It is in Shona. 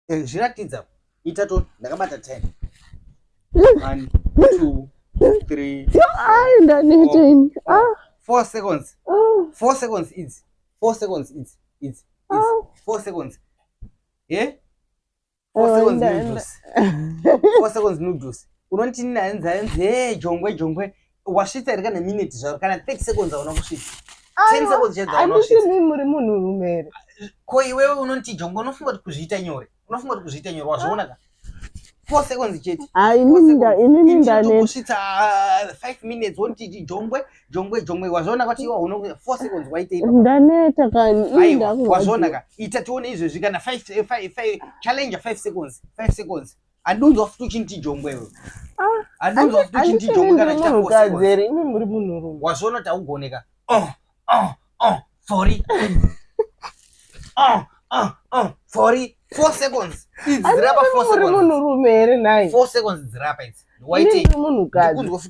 Eh, zviratidza ita to ndakabata 10 1 2 3 Ai, ndaneta ini. Ah, 4 seconds. Ah, 4 seconds idzi, 4 seconds idzi, idzi, idzi. 4 seconds, eh, 4 Oh, seconds noodles, 4 seconds noodles. Unoti nanza nze jongwe jongwe, wasvitsa here kana minute zvaro, kana 30 seconds hauna kusvitsa, 10 seconds chete hauna Handiti kusvitsa. Mi muri munhurume here? Ko iwewe unoti jongwe, unofunga kuti kuzviita nyore? Unofunga kuti kuzviita nyore? Wazviona ka, 4 seconds chete. Ah, inini ndaneta. Kusvitsa 5 minutes wonti jongwe jongwe jongwe. Wazviona kuti iwa uno 4 seconds waitei? Ndaneta kani. Ini Aiwa, ndakurwadziwa. wazviona ka. Ita tione izvezvi kana 5 5 5 challenge, 5 seconds, 5 seconds. Handunzwa futi uchinti jongwe iwe. Ah, Handunzwa futi uchinti handiti jongwe kana ndiri chita 4 munhukadzi seconds. here? Imi muri munhurume. Wazviona kuti haugoneka. Oh, sorry, oh, sorry. 4 seconds idzi dzirapa. Handiti 4 muri seconds. munhurume here nhai? 4 seconds dzirapa idzi. Ini Waitei? ndiri munhukadzi. Ndikunzwa futi.